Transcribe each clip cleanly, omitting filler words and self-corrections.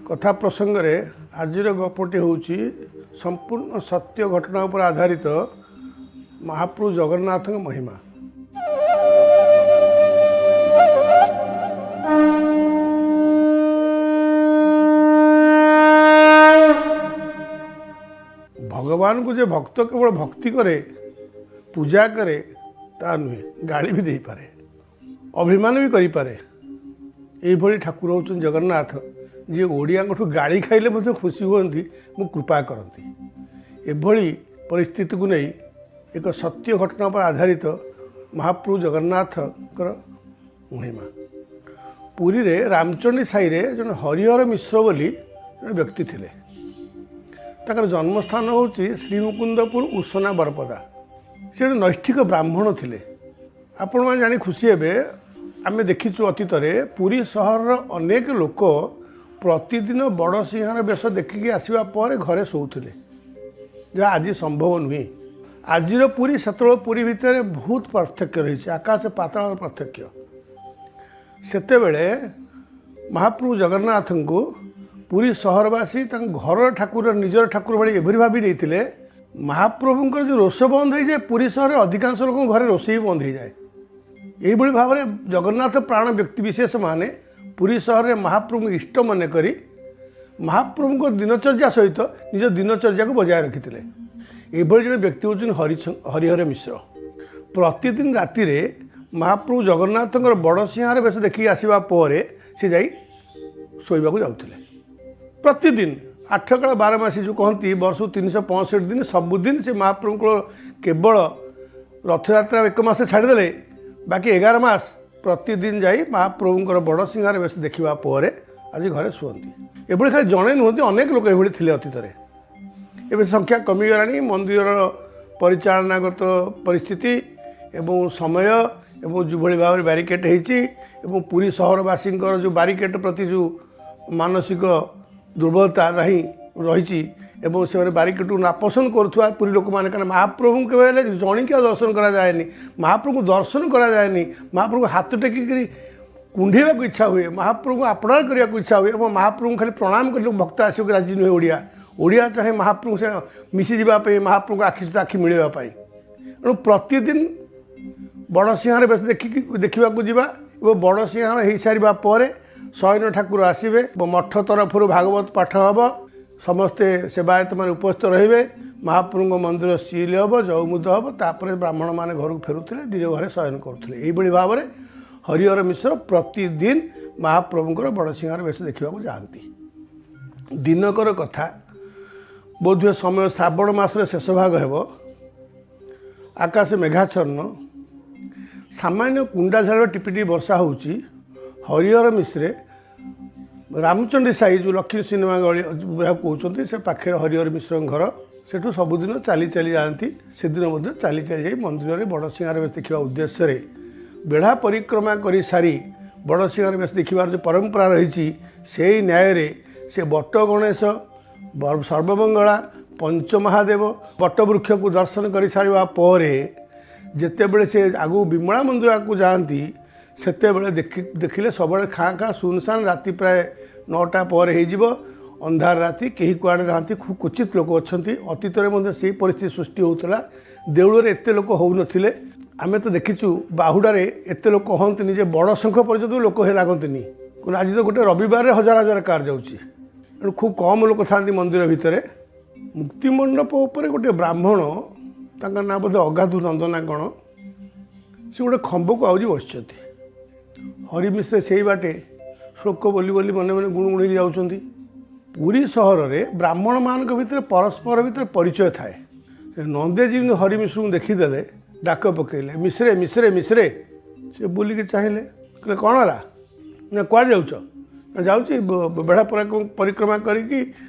କଥା ପ୍ରସଙ୍ଗରେ ଆଜିର ଗପଟି ହେଉଛି ସମ୍ପୂର୍ଣ୍ଣ ସତ୍ୟ ଘଟଣା ଉପରେ ଆଧାରିତ ମହାପ୍ରଭୁ ଜଗନ୍ନାଥଙ୍କ ମହିମା। ଭଗବାନଙ୍କୁ ଯେ ଭକ୍ତ କେବଳ ଭକ୍ତି କରେ, ପୂଜା କରେ ତା ନୁହେଁ, ଗାଳି ବି ଦେଇପାରେ, ଅଭିମାନ ବି କରିପାରେ। ଏଇଭଳି ଠାକୁର ହେଉଛନ୍ତି ଜଗନ୍ନାଥ, ଯିଏ ଓଡ଼ିଆଙ୍କଠୁ ଗାଳି ଖାଇଲେ ମଧ୍ୟ ଖୁସି ହୁଅନ୍ତି ଏବଂ କୃପା କରନ୍ତି। ଏଭଳି ପରିସ୍ଥିତିକୁ ନେଇ ଏକ ସତ୍ୟ ଘଟଣା ଉପରେ ଆଧାରିତ ମହାପ୍ରଭୁ ଜଗନ୍ନାଥଙ୍କର ମହିମା। ପୁରୀରେ ରାମଚଣ୍ଡୀ ସାହିରେ ଜଣେ ହରିହର ମିଶ୍ର ବୋଲି ଜଣେ ବ୍ୟକ୍ତି ଥିଲେ। ତାଙ୍କର ଜନ୍ମସ୍ଥାନ ହେଉଛି ଶ୍ରୀମୁକୁନ୍ଦପୁର ଉସନା ବରପଦା। ସେ ଜଣେ ନୈଷ୍ଠିକ ବ୍ରାହ୍ମଣ ଥିଲେ। ଆପଣମାନେ ଜାଣି ଖୁସି ହେବେ, ଆମେ ଦେଖିଛୁ ଅତୀତରେ ପୁରୀ ସହରର ଅନେକ ଲୋକ ପ୍ରତିଦିନ ବଡ଼ ସିଂହାର ବେଶ ଦେଖିକି ଆସିବା ପରେ ଘରେ ଶୋଉଥିଲେ, ଯାହା ଆଜି ସମ୍ଭବ ନୁହେଁ। ଆଜିର ପୁରୀ ସେତେବେଳେ ପୁରୀ ଭିତରେ ବହୁତ ପାର୍ଥକ୍ୟ ରହିଛି, ଆକାଶ ପାତାଳର ପାର୍ଥକ୍ୟ। ସେତେବେଳେ ମହାପ୍ରଭୁ ଜଗନ୍ନାଥଙ୍କୁ ପୁରୀ ସହରବାସୀ ତାଙ୍କ ଘରର ଠାକୁର, ନିଜର ଠାକୁର ଭଳି ଏଭଳି ଭାବି ନେଇଥିଲେ। ମହାପ୍ରଭୁଙ୍କର ଯେଉଁ ରୋଷ ବନ୍ଦ ହେଇଯାଏ, ପୁରୀ ସହରରେ ଅଧିକାଂଶ ଲୋକଙ୍କ ଘରେ ରୋଷେଇ ବନ୍ଦ ହେଇଯାଏ। ଏଇଭଳି ଭାବରେ ଜଗନ୍ନାଥ ପ୍ରାଣ ବ୍ୟକ୍ତିବିଶେଷ ମାନେ ପୁରୀ ସହରରେ ମହାପ୍ରଭୁଙ୍କୁ ଇଷ୍ଟ ମନେ କରି ମହାପ୍ରଭୁଙ୍କ ଦିନଚର୍ଯ୍ୟା ସହିତ ନିଜ ଦିନଚର୍ଯ୍ୟାକୁ ବଜାୟ ରଖିଥିଲେ। ଏଭଳି ଜଣେ ବ୍ୟକ୍ତି ହେଉଛନ୍ତି ହରିହର ମିଶ୍ର। ପ୍ରତିଦିନ ରାତିରେ ମହାପ୍ରଭୁ ଜଗନ୍ନାଥଙ୍କର ବଡ଼ ସିଂହାର ବେଶ ଦେଖିକି ଆସିବା ପରେ ସେ ଯାଇ ଶୋଇବାକୁ ଯାଉଥିଲେ। ପ୍ରତିଦିନ 8 କାଳ 12 ମାସ ଯେଉଁ କହନ୍ତି, ବର୍ଷକୁ 365 ଦିନ, ସବୁଦିନ ସେ ମହାପ୍ରଭୁଙ୍କର, କେବଳ ରଥଯାତ୍ରା ଏକ ମାସ ଛାଡ଼ିଦେଲେ ବାକି 11 ମାସ ପ୍ରତିଦିନ ଯାଇ ମହାପ୍ରଭୁଙ୍କର ବଡ଼ ସିଂହାର ବେଶ ଦେଖିବା ପରେ ଆଜି ଘରେ ଶୁଅନ୍ତି। ଏଭଳି ଖାଲି ଜଣେ ନୁହନ୍ତି, ଅନେକ ଲୋକ ଏଭଳି ଥିଲେ ଅତୀତରେ। ଏବେ ସଂଖ୍ୟା କମିଗଲାଣି। ମନ୍ଦିରର ପରିଚାଳନାଗତ ପରିସ୍ଥିତି ଏବଂ ସମୟ ଏବଂ ଯେଉଁଭଳି ଭାବରେ ବ୍ୟାରିକେଡ଼ ହେଇଛି ଏବଂ ପୁରୀ ସହରବାସୀଙ୍କର ଯେଉଁ ବ୍ୟାରିକେଡ଼ ପ୍ରତି ଯେଉଁ ମାନସିକ ଦୁର୍ବଳତା ରହିଛି ଏବଂ ସେମାନେ ବ୍ୟାରିକେଡ଼କୁ ନାପସନ୍ଦ କରୁଥିବା ପୁରୀ ଲୋକମାନେ, କାରଣ ମହାପ୍ରଭୁଙ୍କୁ କେବେ ହେଲେ ଜଣିକିଆ ଦର୍ଶନ କରାଯାଏନି, ମହାପ୍ରଭୁଙ୍କୁ ଦର୍ଶନ କରାଯାଏନି। ମହାପ୍ରଭୁଙ୍କୁ ହାତ ଟେକିକିରି କୁଣ୍ଢେଇବାକୁ ଇଚ୍ଛା ହୁଏ, ମହାପ୍ରଭୁଙ୍କୁ ଆପଣାର କରିବାକୁ ଇଚ୍ଛା ହୁଏ ଏବଂ ମହାପ୍ରଭୁଙ୍କୁ ଖାଲି ପ୍ରଣାମ କରି ଭକ୍ତ ଆସିବାକୁ ରାଜି ନୁହେଁ। ଓଡ଼ିଆ ଚାହେଁ ମହାପ୍ରଭୁଙ୍କ ସହ ମିଶିଯିବା ପାଇଁ, ମହାପ୍ରଭୁଙ୍କ ଆଖି ସହିତ ଆଖି ମିଳିବା ପାଇଁ। ତେଣୁ ପ୍ରତିଦିନ ବଡ଼ ସିଂହାର ବେଶ ଦେଖିବାକୁ ଯିବା ଏବଂ ବଡ଼ ସିଂହାର ହେଇସାରିବା ପରେ ଶୟନ ଠାକୁର ଆସିବେ ଏବଂ ମଠ ତରଫରୁ ଭାଗବତ ପାଠ ହେବ, ସମସ୍ତେ ସେବାୟତମାନେ ଉପସ୍ଥିତ ରହିବେ, ମହାପ୍ରଭୁଙ୍କ ମନ୍ଦିର ସିଲ୍ ହେବ, ଜଉମୁଦ ହେବ, ତାପରେ ବ୍ରାହ୍ମଣମାନେ ଘରକୁ ଫେରୁଥିଲେ, ନିଜ ଘରେ ଶୟନ କରୁଥିଲେ। ଏଇଭଳି ଭାବରେ ହରିହର ମିଶ୍ର ପ୍ରତିଦିନ ମହାପ୍ରଭୁଙ୍କର ବଡ଼ ସିଂହାର ବେଶ ଦେଖିବାକୁ ଯାଆନ୍ତି। ଦିନକର କଥା, ବୋଧହୁଏ ସମୟ ଶ୍ରାବଣ ମାସର ଶେଷ ଭାଗ ହେବ। ଆକାଶ ମେଘାଚ୍ଛନ୍ନ, ସାମାନ୍ୟ କୁଣ୍ଡା ଝାଳ ଟିପି ଟିପି ବର୍ଷା ହେଉଛି। ହରିହର ମିଶ୍ରେ ରାମଚଣ୍ଡୀ ସାହି, ଯେଉଁ ଲକ୍ଷ୍ମୀ ସିନେମା ଗଳି ଯାହାକୁ କହୁଛନ୍ତି, ସେ ପାଖରେ ହରିହର ମିଶ୍ରଙ୍କ ଘର। ସେଠୁ ସବୁଦିନ ଚାଲି ଚାଲି ଯାଆନ୍ତି। ସେଦିନ ମଧ୍ୟ ଚାଲି ଚାଲି ଯାଇ ମନ୍ଦିରରେ ବଡ଼ ସିଂହାର ବେଶ ଦେଖିବା ଉଦ୍ଦେଶ୍ୟରେ ବେଢ଼ା ପରିକ୍ରମା କରି ସାରି ବଡ଼ ସିଂହାର ବେଶ ଦେଖିବାର ଯେଉଁ ପରମ୍ପରା ରହିଛି, ସେଇ ନ୍ୟାୟରେ ସେ ବଟ ଗଣେଶ, ସର୍ବମଙ୍ଗଳା, ପଞ୍ଚମହାଦେବ, ବଟବୃକ୍ଷକୁ ଦର୍ଶନ କରିସାରିବା ପରେ ଯେତେବେଳେ ସେ ଆଗକୁ ବିମଳା ମନ୍ଦିର ଆଗକୁ ଯାଆନ୍ତି, ସେତେବେଳେ ଦେଖିଲେ ସବୁବେଳେ ଖାଁ ଖାଁ ସୁନସାନ। ରାତି ପ୍ରାୟ 9ଟା ପରେ ହେଇଯିବ, ଅନ୍ଧାର ରାତି, କେହି କୁଆଡ଼େ ନାହାନ୍ତି, ଖୁବ୍ କ୍ୱଚିତ ଲୋକ ଅଛନ୍ତି। ଅତୀତରେ ମଧ୍ୟ ସେଇ ପରିସ୍ଥିତି ସୃଷ୍ଟି ହେଉଥିଲା। ଦେଉଳରେ ଏତେ ଲୋକ ହେଉନଥିଲେ। ଆମେ ତ ଦେଖିଛୁ ବାହୁଡ଼ାରେ ଏତେ ଲୋକ ହୁଅନ୍ତିନି ଯେ ବଡ଼ ଶଙ୍ଖ ପର୍ଯ୍ୟନ୍ତ ଲୋକ ଲାଗନ୍ତିନି। କିନ୍ତୁ ଆଜି ତ ଗୋଟେ ରବିବାରରେ ହଜାର ହଜାର କାର୍ ଯାଉଛି। ତେଣୁ ଖୁବ୍ କମ୍ ଲୋକ ଥାଆନ୍ତି ମନ୍ଦିର ଭିତରେ। ମୁକ୍ତିମଣ୍ଡପ ଉପରେ ଗୋଟେ ବ୍ରାହ୍ମଣ, ତାଙ୍କ ନାଁ ବୋଧେ ଅଗାଧୁ ନନ୍ଦ ନା କ'ଣ, ସେ ଗୋଟେ ଖମ୍ବକୁ ଆଉଜି ବସିଛନ୍ତି। ହରି ମିଶ୍ର ସେଇ ବାଟେ ଶ୍ଲୋକ ବୋଲି ବୋଲି ମନେ ମନେ ଗୁଣୁ ଗୁଣ ହେଇକି ଯାଉଛନ୍ତି। ପୁରୀ ସହରରେ ବ୍ରାହ୍ମଣମାନଙ୍କ ଭିତରେ ପରସ୍ପର ଭିତରେ ପରିଚୟ ଥାଏ। ନନ୍ଦେ ଯେମିତି ହରି ମିଶ୍ରଙ୍କୁ ଦେଖିଦେଲେ, ଡାକ ପକେଇଲେ, "ମିଶ୍ରେ, ମିଶ୍ରେ, ମିଶ୍ରେ।" ସେ ବୁଲିକି ଚାହିଁଲେ, କହିଲେ, "କ'ଣ ହେଲା?" ନା, "କୁଆଡ଼େ ଯାଉଛ?" ନା, "ଯାଉଛି ବେଢ଼ା ପରିକ୍ରମା କରିକି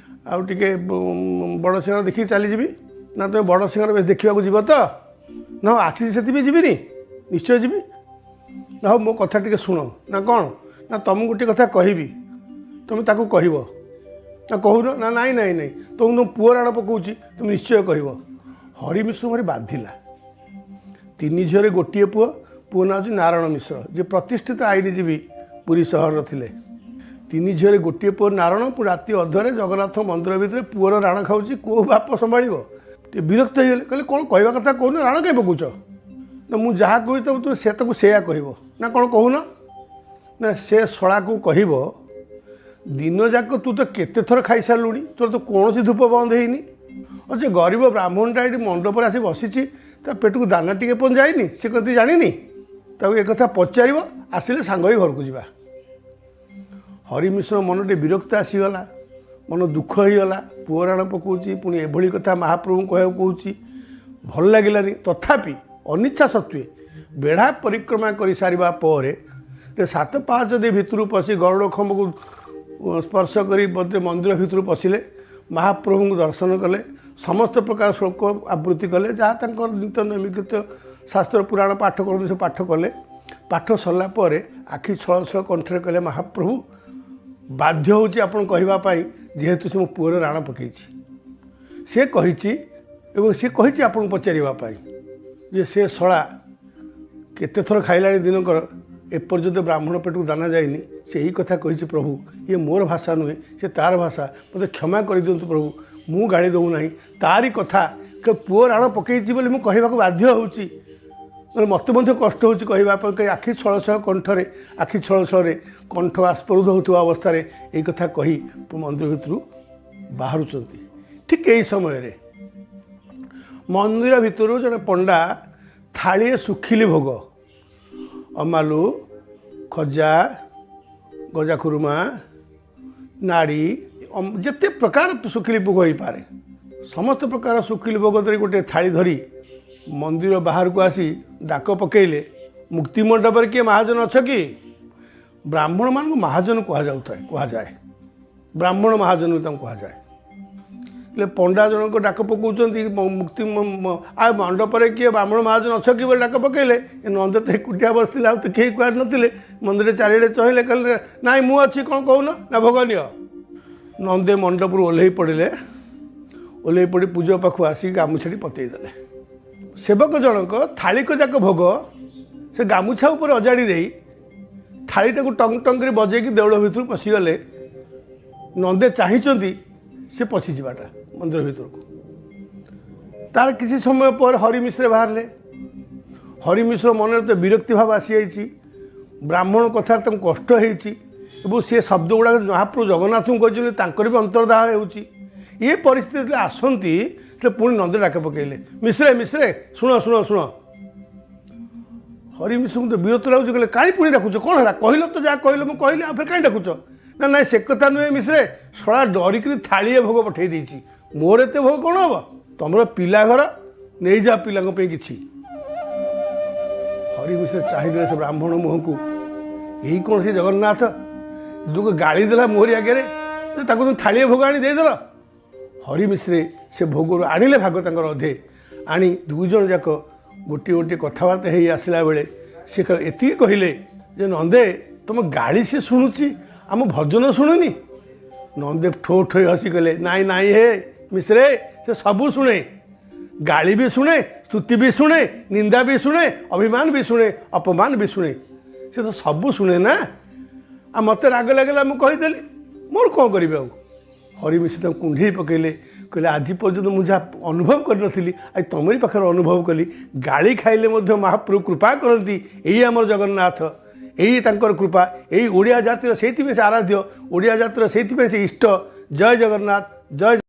ଆଉ ଟିକେ ବଡ଼ ସିଂହାର ଦେଖିକି ଚାଲିଯିବି।" ନା, "ତୁମେ ବଡ଼ ସିଂହାର ବେଶ ଦେଖିବାକୁ ଯିବ ତ?" ନା, "ହଁ, ଆସିଛି ସେଥିପାଇଁ ଯିବିନି? ନିଶ୍ଚୟ ଯିବି।" ନା, "ହଉ, ମୋ କଥା ଟିକେ ଶୁଣ।" ନା, "କ'ଣ?" ନା, "ତୁମକୁ ଗୋଟେ କଥା କହିବି, ତୁମେ ତାକୁ କହିବ।" ନା, "କହୁନ।" ନା, "ନାଇଁ ନାଇଁ ନାଇଁ, ତୁମକୁ ତୁମ ପୁଅ ରାଣ ପକାଉଛି, ତୁମେ ନିଶ୍ଚୟ କହିବ।" ହରି ମିଶ୍ର ଭାରି ବାଧିଲା। ତିନି ଝିଅରେ ଗୋଟିଏ ପୁଅ, ପୁଅ ନାଁ ହେଉଛି ନାରାୟଣ ମିଶ୍ର, ଯିଏ ପ୍ରତିଷ୍ଠିତ ଆଇନଜୀବୀ ପୁରୀ ସହରର ଥିଲେ। ତିନି ଝିଅରେ ଗୋଟିଏ ପୁଅ ନାରଣ, ପୁଣି ରାତି ଅଧରେ ଜଗନ୍ନାଥ ମନ୍ଦିର ଭିତରେ ପୁଅର ରାଣ ଖାଉଛି, କେଉଁ ବାପ ସମ୍ଭାଳିବ? ଟିକେ ବିରକ୍ତ ହେଇଗଲେ। କହିଲେ, କ'ଣ କହିବା କଥା କହୁନ, ରାଣ କାହିଁ ପକାଉଛ? ନା, ମୁଁ ଯାହା କହୁଛି ତମେ ତୁ ସେ ତାକୁ ସେଇଆ କହିବ ନା କ'ଣ କହୁନ? ନା, ସେ ଶଳାକୁ କହିବ, ଦିନ ଯାକ ତୁ ତ କେତେ ଥର ଖାଇସାରିଲୁଣି, ତୋର ତ କୌଣସି ଧୂପ ବନ୍ଦ ହେଇନି। ଆଉ ଯେ ଗରିବ ବ୍ରାହ୍ମଣଟା ଏଇଠି ମଣ୍ଡପରେ ଆସି ବସିଛି, ତା ପେଟକୁ ଦାନା ଟିକେ ପର୍ଯ୍ୟନ୍ତ ଯାଇନି, ସେ କତି ଜାଣିନି? ତାକୁ ଏକଥା ପଚାରିବ, ଆସିଲେ ସାଙ୍ଗ ହେଇ ଘରକୁ ଯିବା। ହରି ମିଶ୍ର ମନ ଟିକେ ବିରକ୍ତ ଆସିଗଲା, ମନ ଦୁଃଖ ହେଇଗଲା। ପୁଅ ରାଣ ପକାଉଛି, ପୁଣି ଏଭଳି କଥା ମହାପ୍ରଭୁଙ୍କୁ କହିବାକୁ କହୁଛି, ଭଲ ଲାଗିଲାନି। ତଥାପି ଅନିଚ୍ଛା ସତ୍ତ୍ୱେ ବେଢ଼ା ପରିକ୍ରମା କରିସାରିବା ପରେ ଯେ ସାତ ପାଞ୍ଚ ଦେଇ ଭିତରୁ ପଶି ଗରୁଡ଼ ଖମ୍ବକୁ ସ୍ପର୍ଶ କରି ମଧ୍ୟ ମନ୍ଦିର ଭିତରୁ ପଶିଲେ, ମହାପ୍ରଭୁଙ୍କୁ ଦର୍ଶନ କଲେ, ସମସ୍ତ ପ୍ରକାର ଶ୍ଲୋକ ଆବୃତ୍ତି କଲେ, ଯାହା ତାଙ୍କର ନିତ୍ୟ ନୈମିତ୍ତିକ ଶାସ୍ତ୍ର ପୁରାଣ ପାଠ କରନ୍ତି ସେ ପାଠ କଲେ। ପାଠ ସରିଲା ପରେ ଆଖି ଛଳ ଛଳ କଣ୍ଠରେ କହିଲେ, ମହାପ୍ରଭୁ, ବାଧ୍ୟ ହେଉଛି ଆପଣ କହିବା ପାଇଁ, ଯେହେତୁ ସେ ମୋ ପୁଅର ରାଣ ପକାଇଛି, ସେ କହିଛି ଏବଂ ସେ କହିଛି ଆପଣଙ୍କୁ ପଚାରିବା ପାଇଁ ଯେ ସେ ଶଳା କେତେ ଥର ଖାଇଲାଣି ଦିନକର, ଏପର୍ଯ୍ୟନ୍ତ ବ୍ରାହ୍ମଣ ପେଟକୁ ଦାନା ଯାଇନି। ସେ ଏଇ କଥା କହିଛି ପ୍ରଭୁ, ଇଏ ମୋର ଭାଷା ନୁହେଁ, ସେ ତାର ଭାଷା, ମୋତେ କ୍ଷମା କରିଦିଅନ୍ତୁ ପ୍ରଭୁ, ମୁଁ ଗାଳି ଦେଉନାହିଁ, ତାରି କଥା, ପୁଅ ରାଣ ପକାଇଛି ବୋଲି ମୁଁ କହିବାକୁ ବାଧ୍ୟ ହେଉଛି, ନହେଲେ ମୋତେ ମଧ୍ୟ କଷ୍ଟ ହେଉଛି କହିବା ପାଇଁ। ଆଖି ଛଳଛଳ କଣ୍ଠରେ, ଆଖି ଛଳଛଳରେ କଣ୍ଠ ଆସ୍ପରୁଦ୍ଧ ହେଉଥିବା ଅବସ୍ଥାରେ ଏଇ କଥା କହି ମନ୍ଦିର ଭିତରୁ ବାହାରୁଛନ୍ତି। ଠିକ୍ ଏହି ସମୟରେ ମନ୍ଦିର ଭିତରୁ ଜଣେ ପଣ୍ଡା ଥାଳିଏ ଶୁଖିଲି ଭୋଗ, ଅମାଲୁ, ଖଜା, ଗଜା ଖୁରୁମା, ନାଡ଼ି, ଯେତେ ପ୍ରକାର ଶୁଖିଲି ଭୋଗ ହେଇପାରେ, ସମସ୍ତ ପ୍ରକାର ଶୁଖିଲି ଭୋଗ ଧରି ଗୋଟିଏ ଥାଳି ଧରି ମନ୍ଦିର ବାହାରକୁ ଆସି ଡାକ ପକେଇଲେ, ମୁକ୍ତି ମଣ୍ଡପରେ କିଏ ମହାଜନ ଅଛ କି? ବ୍ରାହ୍ମଣମାନଙ୍କୁ ମହାଜନ କୁହାଯାଉଥାଏ, କୁହାଯାଏ, ବ୍ରାହ୍ମଣ ମହାଜନ ବୋଲି ତାଙ୍କୁ କୁହାଯାଏ। ହେଲେ ପଣ୍ଡା ଜଣଙ୍କ ଡାକ ପକାଉଛନ୍ତି, ମୁକ୍ତି ଆଉ ମଣ୍ଡପରେ କିଏ ବ୍ରାହ୍ମଣ ମହାଜନ ଅଛ କି ବୋଲି ଡାକ ପକେଇଲେ। ଏ ନନ୍ଦ ତ ଏକୁଟିଆ ବସିଥିଲେ, ଆଉ ତ କେହି କୁଆଡ଼େ ନଥିଲେ। ମନ୍ଦିର ଚାରିଆଡ଼େ ଚାହିଁଲେ, କହିଲେ, ନାଇଁ, ମୁଁ ଅଛି, କ'ଣ କହୁନ? ନା, ଭୋଗ ନିଅ। ନନ୍ଦେ ମଣ୍ଡପରୁ ଓହ୍ଲେଇ ପଡ଼ିଲେ। ଓହ୍ଲେଇ ପଡ଼ି ପୂଜା ପାଖକୁ ଆସିକି ଗାମୁଛାଟି ପତେଇ ଦେଲେ। ସେବକ ଜଣକ ଥାଳିକ ଯାକ ଭୋଗ ସେ ଗାମୁଛା ଉପରେ ଅଜାଡ଼ି ଦେଇ ଥାଳିଟାକୁ ଟଙ୍ଗ ଟଙ୍ଗ କରି ବଜେଇକି ଦେଉଳ ଭିତରୁ ପଶିଗଲେ। ନନ୍ଦେ ଚାହିଁଛନ୍ତି ସେ ପଶିଯିବାଟା ମନ୍ଦିର ଭିତରକୁ। ତାର କିଛି ସମୟ ପରେ ହରି ମିଶ୍ର ବାହାରିଲେ। ହରି ମିଶ୍ର ମନରେ ତ ବିରକ୍ତି ଭାବ ଆସିଯାଇଛି, ବ୍ରାହ୍ମଣ କଥାରେ ତାଙ୍କୁ କଷ୍ଟ ହେଇଛି ଏବଂ ସେ ଶବ୍ଦ ଗୁଡ଼ାକ ମହାପ୍ରଭୁ ଜଗନ୍ନାଥଙ୍କୁ କହିଛନ୍ତି, ତାଙ୍କର ବି ଅନ୍ତର୍ଦାହ ହେଉଛି। ଏ ପରିସ୍ଥିତି ଯେତେବେଳେ ଆସନ୍ତି, ସେ ପୁଣି ନନ୍ଦେ ଡାକ ପକେଇଲେ, ମିଶ୍ରେ, ମିଶ୍ରେ, ଶୁଣ, ଶୁଣ, ଶୁଣ। ହରି ମିଶ୍ରଙ୍କୁ ତ ବିରକ୍ତ ଲାଗୁଛି। କହିଲେ, କାହିଁ ପୁଣି ଡାକୁଛ, କ'ଣ ହେଲା? କହିଲ ତ, ଯାହା କହିଲ ମୁଁ କହିଲି, ଆଉ ଫେର କାହିଁ ଡାକୁଛ? ନା, ନାଇଁ, ସେ କଥା ନୁହେଁ ମିଶ୍ରେ, ଶଳା ଡରିକିରି ଥାଳିଏ ଭୋଗ ପଠେଇ ଦେଇଛି, ମୋର ଏତେ ଭୋଗ କ'ଣ ହେବ? ତମର ପିଲା ଘର, ନେଇଯାଅ ପିଲାଙ୍କ ପାଇଁ କିଛି। ହରି ମିଶ୍ର ଚାହିଁଦେଲେ ସେ ବ୍ରାହ୍ମଣ ମୁହଁକୁ। ଏଇ କ'ଣ ସେ ଜଗନ୍ନାଥ ଯୋଉ ଗାଳି ଦେଲା ମୋରି ଆଗରେ, ତାକୁ ତୁମେ ଥାଳିଏ ଭୋଗ ଆଣି ଦେଇଦେଲ? ହରି ମିଶ୍ରେ ସେ ଭୋଗରୁ ଆଣିଲେ ଭାଗ ତାଙ୍କର ଅଧେ। ଆଣି ଦୁଇ ଜଣ ଯାକ ଗୋଟିଏ ଗୋଟିଏ କଥାବାର୍ତ୍ତା ହେଇ ଆସିଲା ବେଳେ ସେ ଏତିକି କହିଲେ ଯେ ନନ୍ଦେ, ତୁମ ଗାଳି ସେ ଶୁଣୁଛି, ଆମ ଭଜନ ଶୁଣୁନି? ନନ୍ଦେ ଠୋ ଠୋ ହସି କହିଲେ, ନାଇଁ ନାଇଁ ହେ ମିଶ୍ରେ, ସେ ସବୁ ଶୁଣେ, ଗାଳି ବି ଶୁଣେ, ସ୍ତୁତି ବି ଶୁଣେ, ନିନ୍ଦା ବି ଶୁଣେ, ଅଭିମାନ ବି ଶୁଣେ, ଅପମାନ ବି ଶୁଣେ, ସେ ତ ସବୁ ଶୁଣେ ନା। ଆଉ ମୋତେ ରାଗ ଲାଗିଲା, ମୁଁ କହିଦେଲି, ମୋର କ'ଣ କରିବି ଆଉ? ହରି ମିଶ୍ର ତାଙ୍କୁ କୁଣ୍ଢେଇ ପକେଇଲେ। କହିଲେ, ଆଜି ପର୍ଯ୍ୟନ୍ତ ମୁଁ ଯାହା ଅନୁଭବ କରିନଥିଲି, ଆଜି ତମରି ପାଖରେ ଅନୁଭବ କଲି। ଗାଳି ଖାଇଲେ ମଧ୍ୟ ମହାପ୍ରଭୁ କୃପା କରନ୍ତି। ଏଇ ଆମର ଜଗନ୍ନାଥ, ଏଇ ତାଙ୍କର କୃପା, ଏଇ ଓଡ଼ିଆ ଜାତିର ସେଇଥିପାଇଁ ସେ ଆରାଧ୍ୟ, ଓଡ଼ିଆ ଜାତିର ସେଇଥିପାଇଁ ସେ ଇଷ୍ଟ। ଜୟ ଜଗନ୍ନାଥ, ଜୟ।